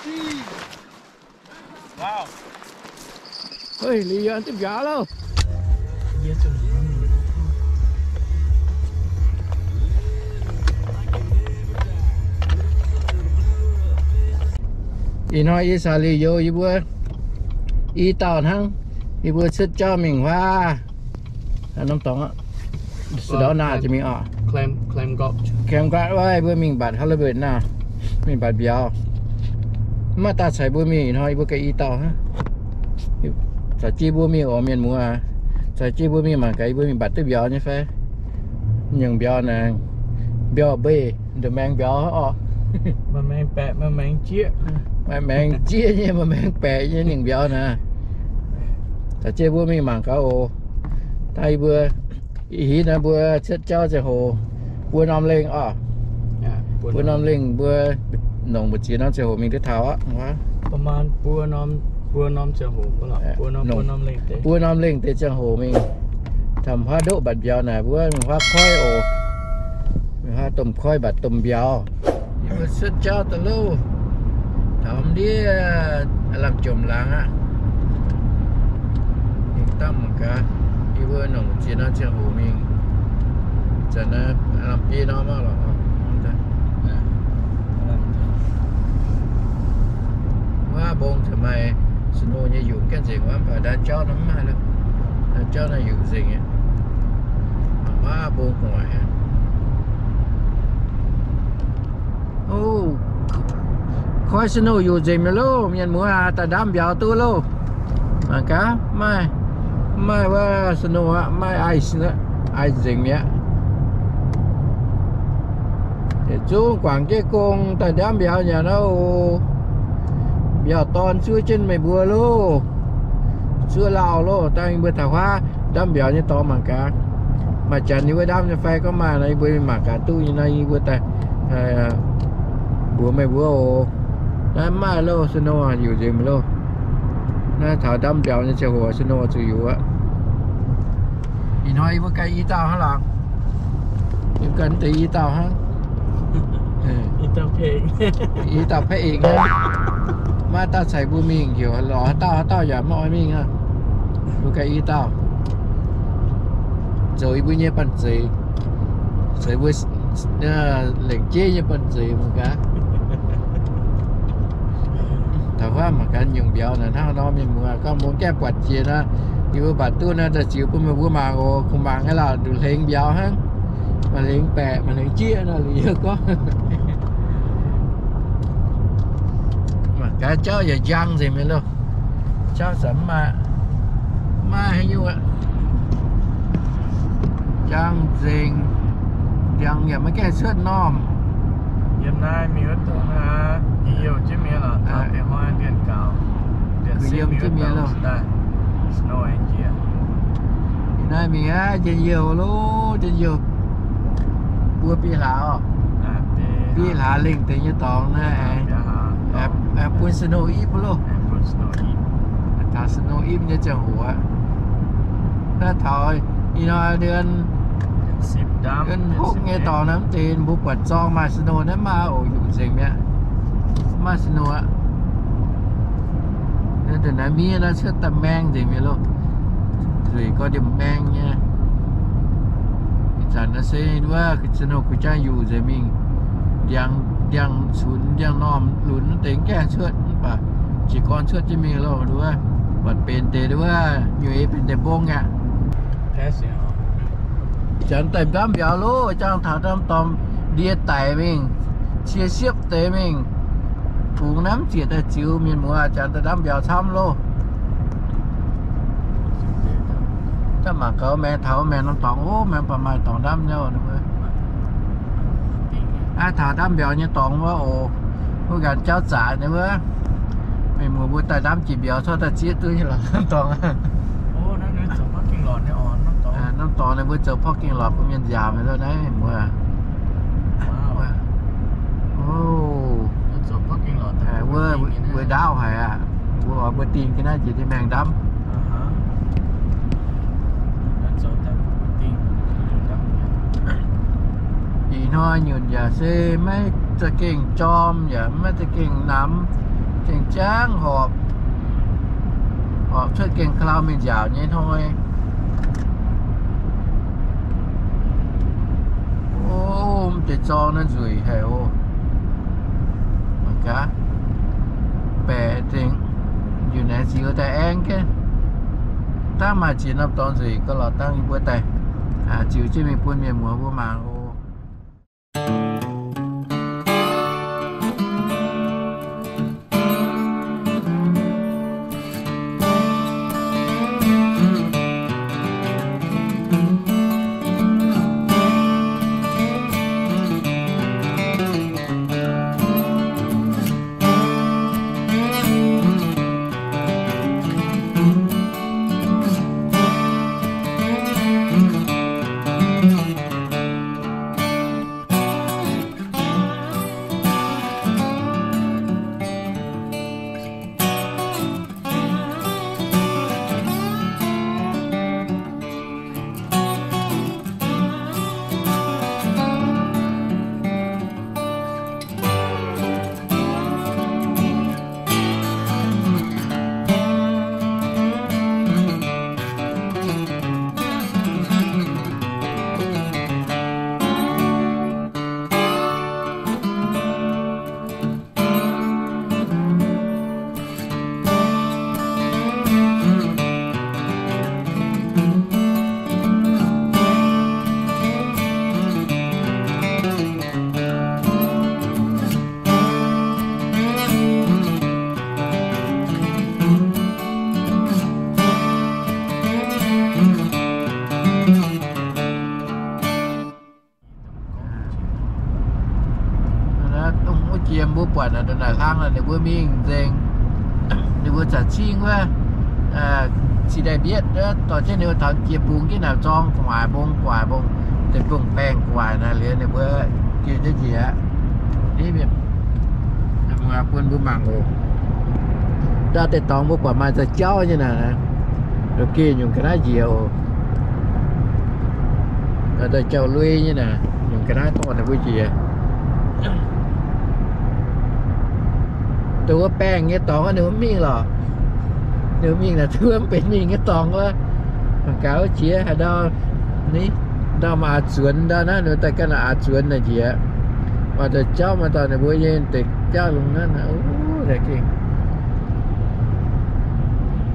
Hei, liuz yie duqv mbiauz loh. Ih hnoi yie caux liuz youz yie mbuo i dauh hnangv, yie mbuo cuotv jauv mingh huaav norm dorngx, sa'ndauv naah jiex mingh oc. Campground wuov, yie mbuo mingh mbatc Halibut naah, mingh mbatc mbiauz. Mv maaih daaih caux mbuo mingh, ih hnoi yie mbuo ganh i dauh hnangv. Caux jienv mbuo mingh oc mienh muoz, caux jienv mbuo mingh mangc gaax yie mbuo mingh mbatc duqv mbiauz nyei fai. Nyungc mbiauz naaic, mbiauz mbeih, ndoqc maengx mbiauz oc. Maaih maengx baeqc, maaih maengx jieqv. Maaih maengx jieqv nyei, maaih maengx baeqc nyei nyungc mbiauz naaic. Caux jienv mbuo mingh mangc gaax oc. Daaih yie mbuo, ih hitv naaiv mbuo cuotv jauv ziangh hoc buo norm lengh oc. Buo norm lengh mbuo nongc mbu'ziex norm ziangh hoc mingh duqv taux aqv. Buo norm, buo norm ziangh hoc mbuo lorqc, buo norm lengh deix ziangh hoc mingh. Taux huaav ndoqv mbatc mbiauz naaic mbuo mingh huaav koiv oc. Mingh huaav domh koiv mbatc domh mbiauz. Yie mbuo cuotv jauv daaih loh. Taux ndiev lamh jomc laangz aqv. Mingh dangh mangc gaax, yie mbuo nongc ziex norm ziangh hoc mingh. Zanc naaiv lamh biei norm aqv lorqc. Wuov mbong caux maaih snow nyei yungz gaengh nzengc wuov, mv baac ndaav jauv naaiv mv maaih lorqc. Ndaav jauv naaiv yungz nzengc aqv. Wuov mbong gu'nguaaic aqv. O, koiv snow yungz nzengc mi'aqv loh, mienh muoz aac, daaih ndamv mbiauz duqv loh. Mangc gaax, maaih, maaih wuov snow aqv, maaih ice, ice nzengc mi'aqv. Yietc zungv guangc jienv gong daaih ndamv mbiauz nyanc aqv oc. Mbiauz dorn zuov jienv meih mbuo loh. Zuov lauh loh, dangh yie mbuo taux huaav ndamv mbiauz nyei dorngx mangc gaax. Maaih janx yie mbuo ndamv nyei fai gorngv maaih nor, yie mbuo mingh mangc gaax duqv nyei nor, yie mbuo daaih mbuox meih mbuo oc. Naaiv maaih loh, snow yungz nzengc mi'aqv loh. Naaiv taux ndamv mbiauz nyei ziangh hoc snow zuqc yungz aqv. Ih hnoi yie mbuo ganh i dauh hnangv laangz. Yie mbuo ganh deix i dauh hnangv. I dauh พระเอก hnangv. Maiv daaih caux mbuo mingh heuc lorz haaix dauh haaix dauh yaac maiv oix mingh aqv. Mbuo ganh i dauh zoux yie mbuo nyei banh zeic, zoux mbuo lengc jeiv nyei banh zeic mangc gaax. Taux huaav mangc gaax nyungc mbiauz naaic hnangv nor, mienh muoz gorngv mbuo gaengh buatc jiex nor, yie mbuo mbatc duqv nor, daaih ziux bun meih mbuo mangc oc. Kungx mangc nyei lauh, nduqc hlengx mbiauz hnangv, maaih hlengx baeqc, maaih hlengx jieqv nor, liuz yie gorngv. Mangc gaax jauv yaac njang nzengc mi'aqv loh. Jauv zanc mv maaih, mv maaih haaix nyungc aqv. Njang nzengc, ndiangx yaac maiv gaengh cuotv normh. Yiem naaiv mingh wuov dongh aqv, yie youh jienv mi'aqv lorqc, taux deix hnoi ndiangx-gaux, ndiangx-gaux yiem jienv mi'aqv loh. Yiem naaiv mingh aqv, njien-youh loh, njien-youh. Mbuo bieqc hlaax oc. Bieq hlaax lengh deix nyei dorngx naaiv, aengx bun snow ipv loh. Taux snow ipv nyei ziangh hoc aqv. Naaiv taux ih hnoi เดือนสิบ deix mbuo buatc zorng maaih snow naaiv maaih oc, yungz nzengc mi'aqv. Maaih snow aqv. Da'naaiv miev naaiv cuotv daaih maeng nzengc mi'aqv loh. Nzueic gorngv ndiemh maeng nyei. Ih zanc naaiv se wuov snow kuh jangv yungz nzengc mingh. Ndiangx, ndiangx cunx, ndiangx normh lunx deix gaengh cuotv, mv baac jiez gorn cuotv jienv mingh loh. Nduov buatc benx deix wuov nyueiz benx deix mbong aqv. Janx daaih ndamv mbiauz loh, jangx taux ndamv dorngx ndie daic mingh, cie siepv deix mingh, fungx naaiv mv ziec daaih ziux mienh muoz, janx daaih ndamv mbiauz camv loh. Daaih mangc gaax maengx taux maengx norm dorngx, o, maengx baac maaih dorngx ndamv nyei. Naaiv taux ndamv mbiauz nyei dorngx wuov oc. Wuov nqanx jauv zaqc nyei wuov. Meih muoz mbuo daaih ndamv jiex mbiauz corc daaih zieqv duqv nyei lorqc, norm dorngx. Norm dorngx naaiv mbuo zoux parking lot bun mienh nziaauc mingh loh naaiv muoz. Wuov, wuov ndaauv haic aqv. Mbuo oix mbuo dingh jienv naaiv jiex diuh maengx ndamv. Ih hnoi nyunc yaac se maiv za'gengh jorm yaac maiv za'gengh namx. Gengh jangv horpc, horpc cuotv gengh ka'lau mingh nziaauc nyei hnoi. O, m'deix zorng naaiv nzueic haic oc. Mangc gaax, baeqc dengh, njunh naaiv ziux daaih aengx jienv. Dangh maaih ziex norm dorngx nzueic gauh lorz dangh yie mbuo daaih ziux jienv mingh bun mienh muoz mbuo mangc oc. Wuov jiex mbuo buatc naaic hlang nor, ninh mbuo mingh nzengc. Ninh mbuo za'cingv wuov, cih daaih mbietv wuov, dorh jienv ninh mbuo taux jiex bungx jienv naaic zorng gu'nguaaic mbong, gu'nguaaic mbong, deix bungx baengh gu'nguaaic naaic liuz ninh mbuo jiex jienv njiec aqv. Bun mbuo mangc oc. Ndau deix dorngx mbuo buatc maaih za'jauv nyei naaic, geh nyungc ga'naaiv njiec oc. Daaih jauv-lui nyei naaic, nyungc ga'naaiv dorh ninh mbuo njiec. Dongh wuov baengh nyei dorngx wuov ninh mbuo mingh lorqc. Ninh mbuo mingh naaic, dongh wuov mv benx mingh nyei dorngx wuov. Mangc gaax wuov jiex haaix ndau, ni, ndau maaih aax zuonx ndau naaiv, ninh mbuo daaih ganh aax zuonx naaic njiec. Maaih deix jauv, maaih dauh ninh mbuo nyei deix jauv lungh naaiv.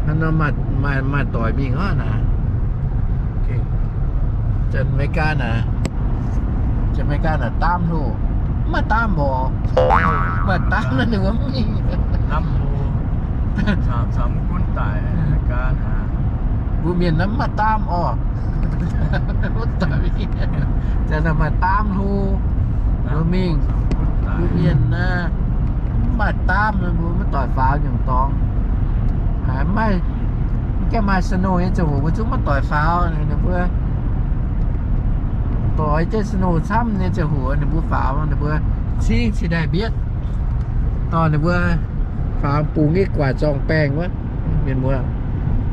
Hnangv nor maaih, maaih doic mingh hnangv naaic. Janx-Meigaa naaic, Janx-Meigaa naaic daamv hlo, mv maaih daamv mborqc. Maaih daamv naaiv ninh mbuo mv mingh. Mbuo mienh naaiv mv maaih daamv orqc. Janx naaic maaih daamv hlo, mbuo mingh. Mbuo mienh naaiv mv maaih daamv, mbuo maiv doic faaux nyungc dorngx. Maiv, mv gaengh maaih snow nyei ziangh hoc mbuo zungv maiv doic faaux. Ninh mbuo doix jienv snow camv nyei ziangh hoc ninh mbuo faaux, ninh mbuo cingv cingx daaih mbietv. Dorh ninh mbuo faaux bungx nyei gu'nguaaic zorng baengh wuov, mienh muoz,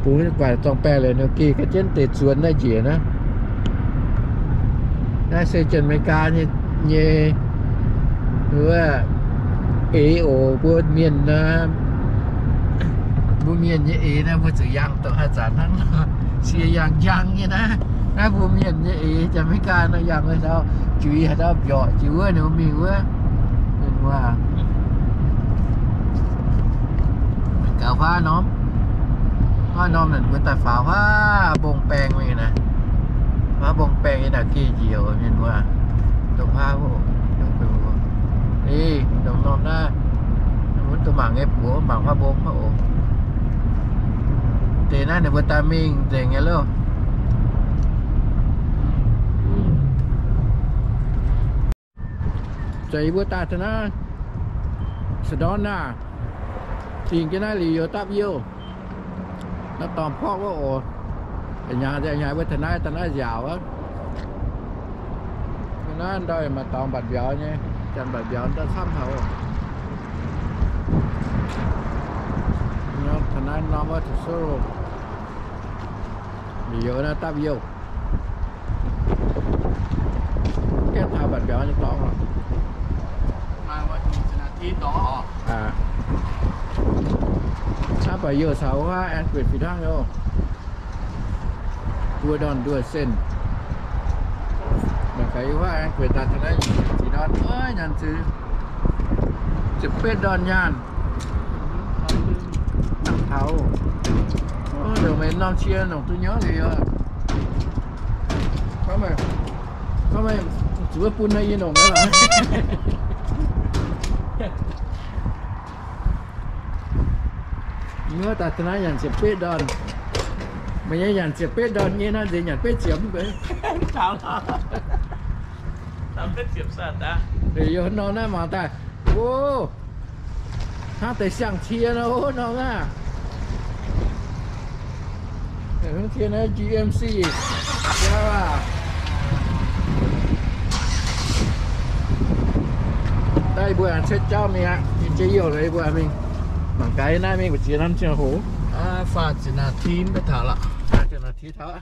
bungx nyei gu'nguaaic zorng baengh liuz, ninh geh ga'jienv deix zuonx naaiv njiec naaiv. Naaiv se Janx-Meigaa nyei, nyei wuov eix oc. Mbuo mienh naaiv, mbuo mienh nyei eix naaiv mbuo zuqc yangh dongh haaix zanc hnangv, cie yangh njang nyei naaiv. Naaiv mbuo mienh nyei eix, Janx-Meigaa naaiv yangh wuov ndau, juix haaix ndau mbiorqc jiex wuov ninh mbuo mingh wuov. Mienh muoz, gaux huaav norm, huaav norm naaic mbuo daaih faaux huaav mbong baengh mingh naaic. Huaav mbong baengh nyei naaic geh njiec oc mienh muoz. Dongh huaav oc, dongh norm naaiv, mbuo duqv mangc nyei buoz mangc huaav mbong oc. Deix naaiv ninh mbuo daaih mingh nzengc nyei loh. Zueiz yie mbuo daaih taux naaiv Sedona, dingc jienv naaiv liuz youz dapv youh, naaiv dorngx porv wuov oc. Nyaanh nyaanh mbuo taux naaiv, taux naaiv nziaauc wuov. Naaiv ndau maaih dorngx mbatc mbiauz nyei, janx mbatc mbiauz ndau camv haic oc. Taux naaiv norm wuov Tesoro, liuz youz naaiv dapv youh. Gaengh taux mbatc mbiauz nyei dorngx oc. Aa. Baac youh caux wuov aengx gueic fih hnangv oc. Buo ndorn nduoh sen. Mangc gaax yie wuov aengx gueic daaih taux naaiv ziex ndorn, nyanc ziepc betv ndorn nyaanh. Dangh taux, ndongc meih norm cie nongc duqv nyorqv liuz. Gorngv meih, gorngv meih zuqc bun naaiv yie nongc naaiv lorqc. Wuov daaih taux naaiv nyanc ziepc betv ndorn. Meih nyei nyanc ziepc betv ndorn nyei naaiv nziex nyanc betv ziepc mv bei. Yie norm naaiv mangc daaih, o, hnangv deix siang-cie nor, o, norm naaiv. Hnangv cie naaiv G M C. Daaih mbuo aengx cuotv jauv mingh aqv. Yie jiex youh lorqc, mbuo mingh mangc gaax naaiv mingh mbu'ziex norm ziangh hoc. Faah ziepc นาที mv bei taux lorqc. Faah ziepc นาที taux.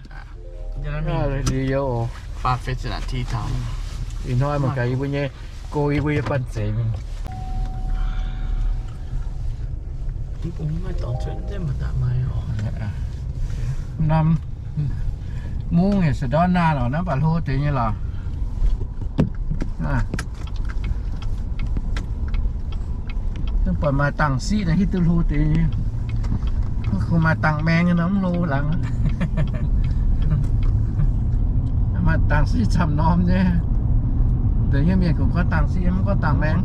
Liuz youz oc. Faah ziepc นาที taux. Ih hnoi mangc gaax yie mbuo nyei, go yie mbuo nyei banh zeic mingh. Norm mungv nyei se ndortv naaiv lorqc, naaiv baac hlo deix nyei lorqc. Buatc maaih dangh siqv naaiv hitv duqv hlo deix nyei. Kungx maaih dangh maeng nyei nor mv hlo laangz. Maaih dangh siqv camv norm nyei. Deix nyei mienh kungx gorngv dangh siqv, mv gorngv dangh maeng.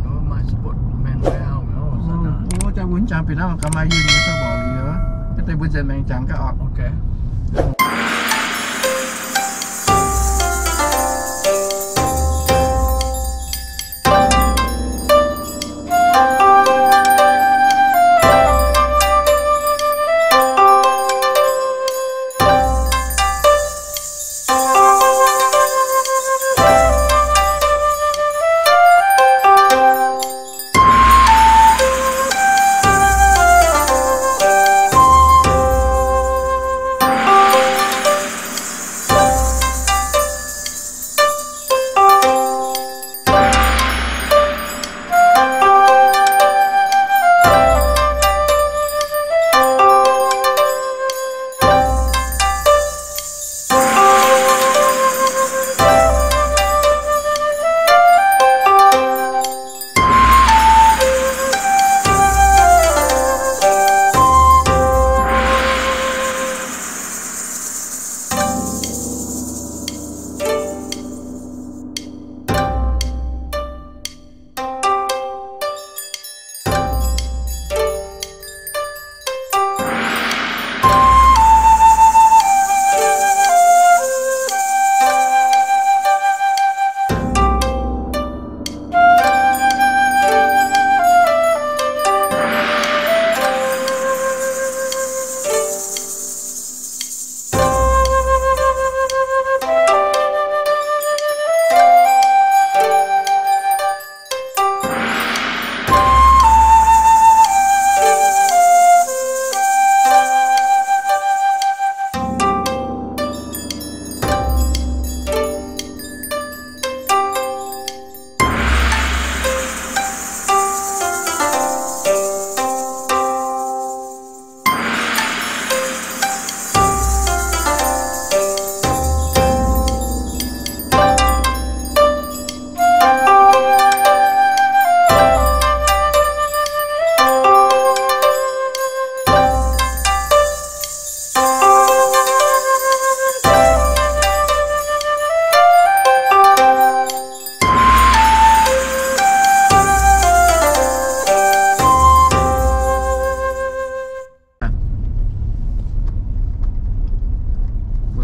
Wuov jaax mbuo jangx bieqc naaiv mangc gaax maaih yunh nyei, mv baac liuz, deix mbuo nzengc maengx jangx gaax oc.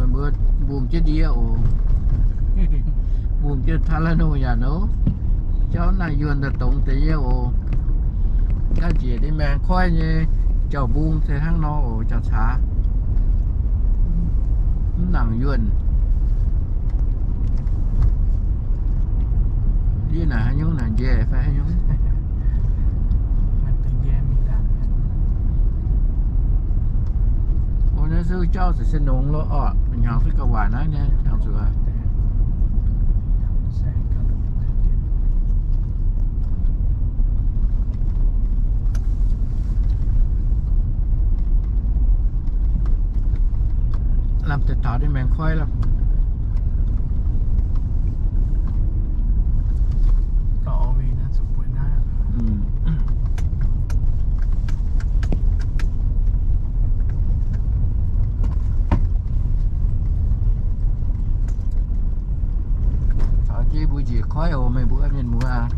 Mbuo mbungh jienv ndie oc. Mbungh jienv Talano yaac nor, jauv naaic yuonh daaih dongz deix nyei oc. Ga'nziex ninh maengx koiv nyei jauv mbungh se hnangv nor oc, jauv caax mv nangc yuonh. Yie naaic haaix nyungc naaic njaih fai haaix nyungc? Naaiv se jauv se se nongx lo orqc, hnyangx se gauh waaic naaiv nyei hnyangx zuqc. Daaih taux deix maengx koiv lorqc. Caux jienv mbuo njiec koiv oc, meih mbuo mienh muoz aac.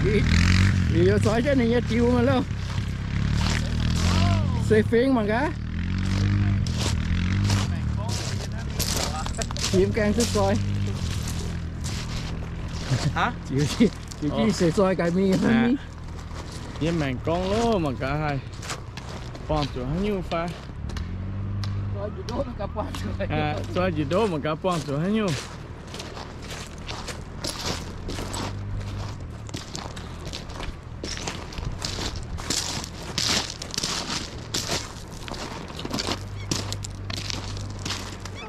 Yie, yie zoix jienv ninh nyei diux mangc loh. Se fingx mangc gaax. Jiex mv gaengh duqv zoih. Ziux jienv seix zoi gaax mingh. Yie maengc gorngv loh, mangc gaax haih buangh zuqc haaix nyungc fai. Zoi njiec ndoqv mangc gaax buangh zuqc haaix nyungc.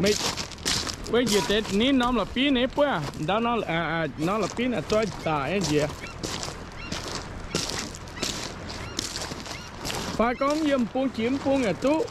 Meih, wuov njiec deix ninh norm la'bieiv nyei buov, ndau norm la'bieiv naaic zoi daaih nyei njiec. Fai gorngv yiem bung jiex mv bung yaac duqv.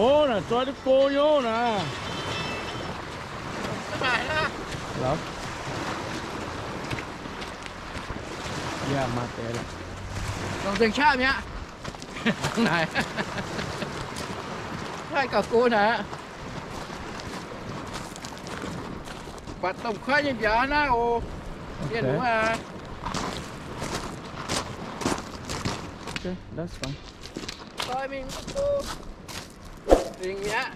Ov, naaic zoi duqv go nyei naaic. Yaac maaih deix lorqc. Dongh nzengc qaqv mi'aqv. Naaic, haih gauh go naaic. Buatc domh kuaaiv nyei mbiauz naaiv oc. Mienh muoz aac. Zoi mingh mv go. Dingc mi'aqv.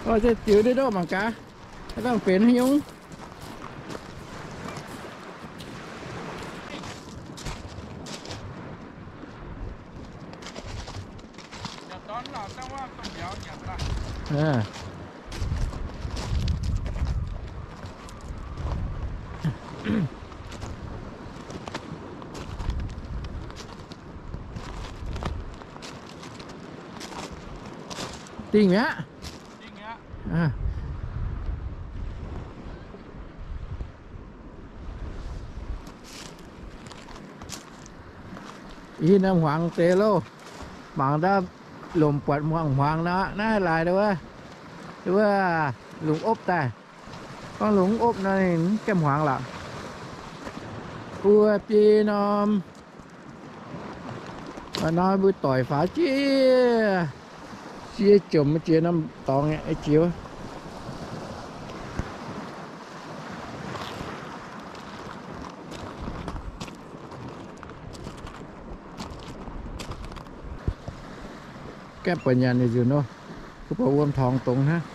Oix ziux ndiev ndorm mangc gaax, dangh benx haaix nyungc. Dingh mi'aqv. Ih norm hmuangx deix loh, mangc ndau lomc buatc hmuangx hmuangx nor, naaiv laaix wuov, wuov lungh opv daaih. Gorngv lungh mv opv nor, ninh mv gaengh hmuangx lorqc. Buo biei norm. Aa, nor mbuo doic faaux jiex, jiex jomc jiex norm dorngx jiex. Gaeqv buatc nyanc nyei nzunc nor, guv buatc wuom torngx dongz hnangv.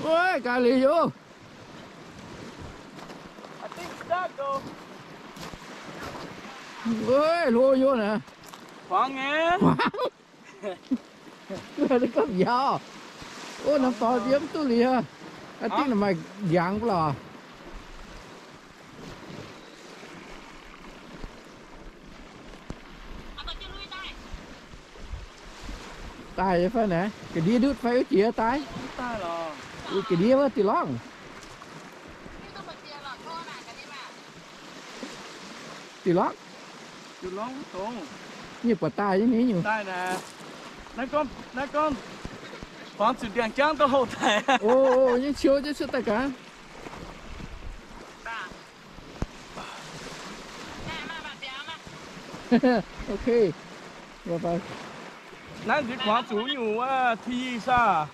Wuov, gaax liuz yoc. Wuov, hlo yoc naaic. Kuangx. Gapv mbiauz. Ov, norm dorngx yiem mv duqv liuz. Aa, dingh naaic maaih ndiangx lorqc. Daaih fai naaic, ga'ndiev ndutv fai wuov jiex daaih? Ga'ndiev wuov diuh lorngv. Diuh lorngv. Nyei buatc daaih nyei nyungc. Naaiv gorngv, naaiv gorngv, buangh zuqc ndiangx-jangv duqv houh daaih. O, o, nyei ciou jienv cuotv daaih gaax. Ok. Naaiv nziex kuangx zuqc nyungc wuov ti saah.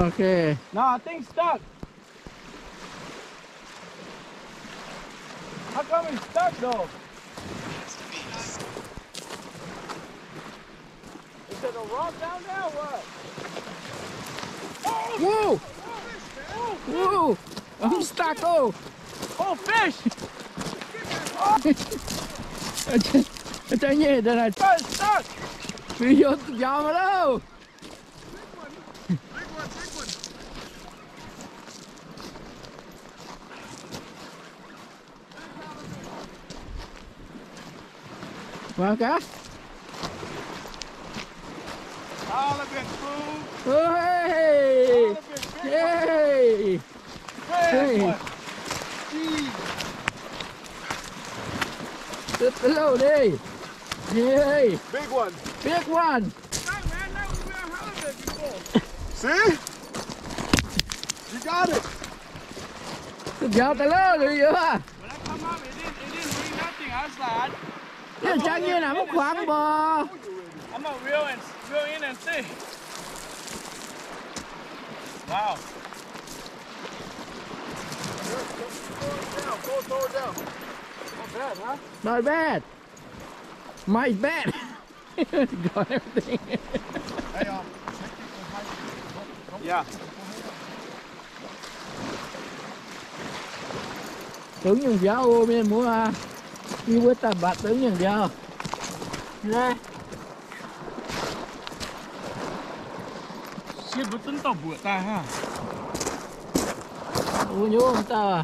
Ok. Naaiv dingh stuck. How come it's stuck though? Is it a rock down there or what? Whoa! Whoa! I'm stuck, oh! Oh, fish! A'jang nyei, da'naaiv. It's stuck! Mbiauz, mbiauz maiv lauh! Mangc gaax. Hey! Hey! Hey! Big one. Big one. See? You got it. Mbiauz daaih lauh, Liuz Yuoz. When I come up, it didn't, it didn't bring nothing. I was like, I, a'jang nyei naaic maiv kuangx mbuo. I'm gonna reel and reel in and see. Wow. Go, go, go down. Go, go down. Not bad, huh? Not bad. My bad. Got everything. Hey, um, check it for height. Don't, don't, yeah. Tống nyungc mbiauz oc, mienh muoz aac. Yie mbuo daaih mbatc tống nyungc mbiauz. Siepv mbuo zungv dorh mbuoqc daaih hnangv. Ov, nyungc dauh.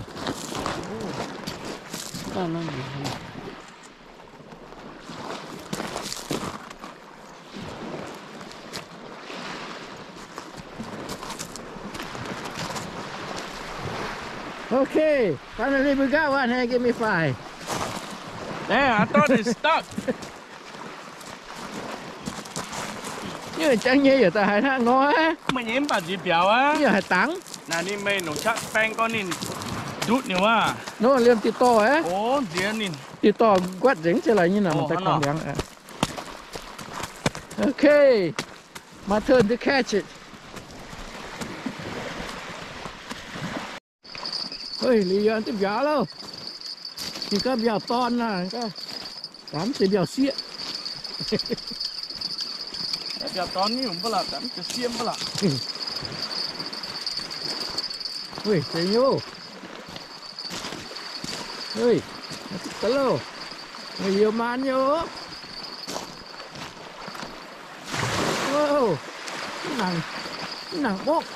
Okay, finally we got one. Hey, give me five. Damn, I thought it stuck. Nyungc jangv nyei yaac daaih haaix hnangv nor aqv. Meih nyei mv baac nziex mbiauz aqv. Nyungc haaix dangx. Naaic ninh meih nongc qaqv baeng gorngv ninh ndutv ninh wuov. Nor liemh diqc dorh aqv. Ov, nziex ninh. Diqc dorh guatv nzengc jienv laaix nyei naaic, mangc daaih kuangx ndiangx aqv. Okay, my turn to catch it. Hei, Liuz Yuoz duqv mbiauz loh. Ninh gaax mbiauz dorn naaic, gaax mv zeiz mbiauz sieqv. Mbiauz dorn nyungc mv baac laac, gaax mv zeiz sieqv mv baac laac. Hei, zeiz nyei. Hei, gaax loh. Meih youz maan nyei oc. Wow, mv nangc, mv nangc mborqv.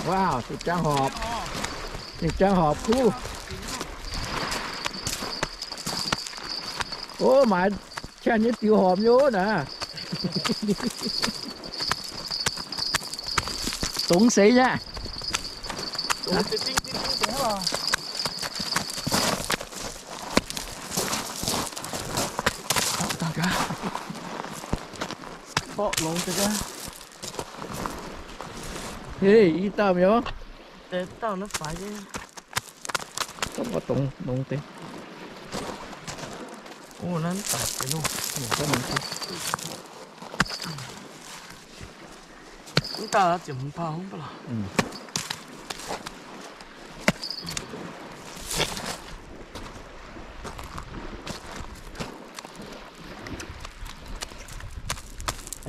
Wow, zinh jangv horpc. Zinh jangv horpc kuv. Ov, maaiz qan nyei diux horpc nyei ov naaic. Dongz seix nyei. Mborqv longx deix gaax. Hei, i dauh mbiauz. Deix dauh naaiv faix nyei. Gorngv mborqv dongz longx deix. Ov, naaiv daic deix loh. Mv daaih ziepc hmz pau mv baac laac.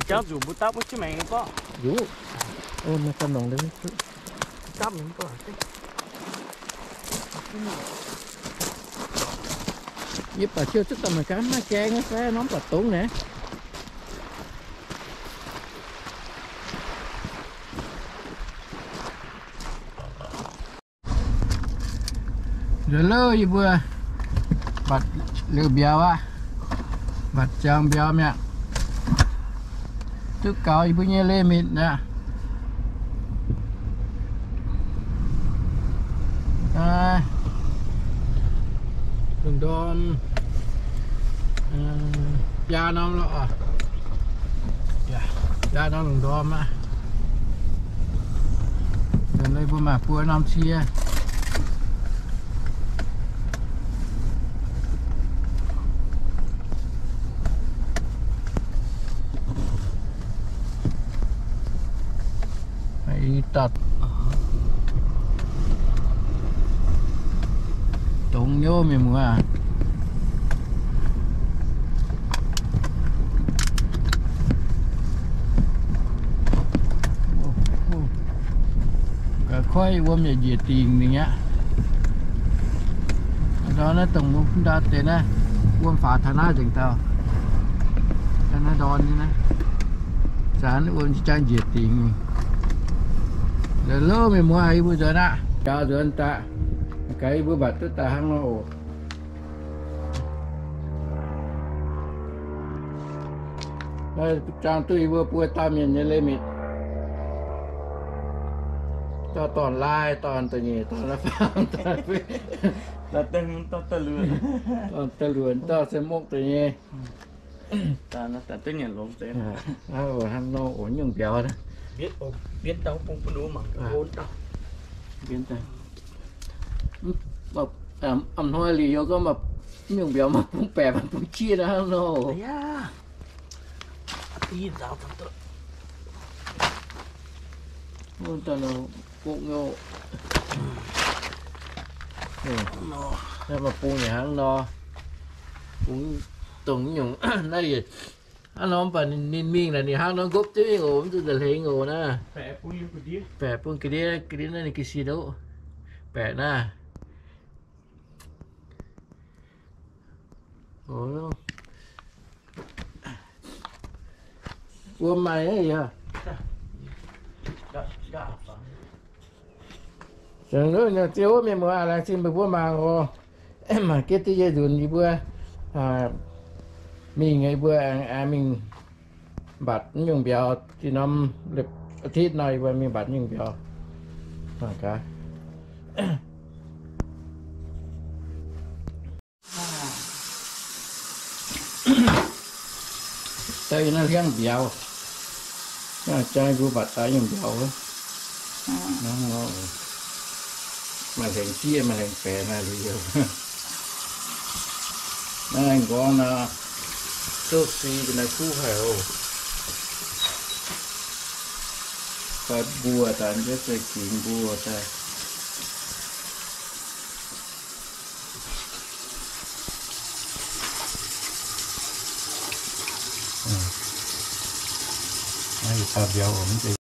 Jangv zuqc mbuo dapv wuov jienv maengx gorqv. Zuqc. Ov, naaiv ganh longc dapv maengx gorqv. Yie baac siou cuotv daaih mangc gaax maaih gaeng fai norm baac dongz naaic. Nzuonx lauh yie mbuo mbatc liuz mbiauz aqv. Mbatc ziangx mbiauz mi'aqv. Duqv gaux yie mbuo nyei limit aqv. Lungh ndorm biaa norm lorqc. Biaa norm lungh ndorm aqv. Mbuo maaih buo norm cie. Ih dauh Longx nyei mienh muoz. Ga'koiv wuom yaac njiec dingc mingh aqv. Ndau naaiv dongh mbuo ndau deix naaiv, wuom faaux taux naaiv nzengc dauh. Naaiv ndorn nyei naaiv, zanc wuom jang njiec dingc mingh. Longx mienh muoz, yie mbuo nzuonx aqv. Jaax nzuonx daaih, gaax yie mbuo mbatc duqv daaih hnangv nor oc. Naaiv zaangh duqv yie mbuo buo dauh mienh nyei leiz-mitc. Dauh dorn-laai, dorn da'nyeic, dorn-laai faam, dorn-laai luonc, dorn se mokv da'nyeic. Hnangv nor oc, nyungc mbiauz. A'hnoi liuz yie gorngv maaih nyungc mbiauz maaih bung baeqc maaih bung qiex hnangv nor. Gokv nyei. Maaih bung yietc hnangv nor. Bung dongh nyungc naaiv, hnangv nor mv baac ninh mingh naaic ninh hnangv nor nqopv jienv mingh oc, mv zuqc nza'hlenx oc naaiv. Baeqc bung ga'ndiev, ga'ndiev naaiv ninh ga'sie ndoqv. Baeqc naaiv. Wuom maaih yaac. Ziouc wuov mienh muoz laengz zingh meih mbuo mangc oc. Mangc gaax diuh yie nzunc yie mbuo mingh, yie mbuo aengx mingh mbatc nyungc mbiauz. Da'nyeic norm อาทิตย์ nor yie mbuo mingh mbatc nyungc mbiauz. Mangc gaax. Daaih yie naaiv hliangv mbiauz. Jang yie mbuo mbatc daaih nyungc mbiauz. Maaih hlengx sieqv maaih hlengx baeqc naaiv liuz. Naaiv nqorngv nor, zouv si ga'naaiv kuv haic oc. Fai mbuo daaih, mv zeiz gingx mbuo daaih. Naaiv dauh mbiauz oc, mv zeiz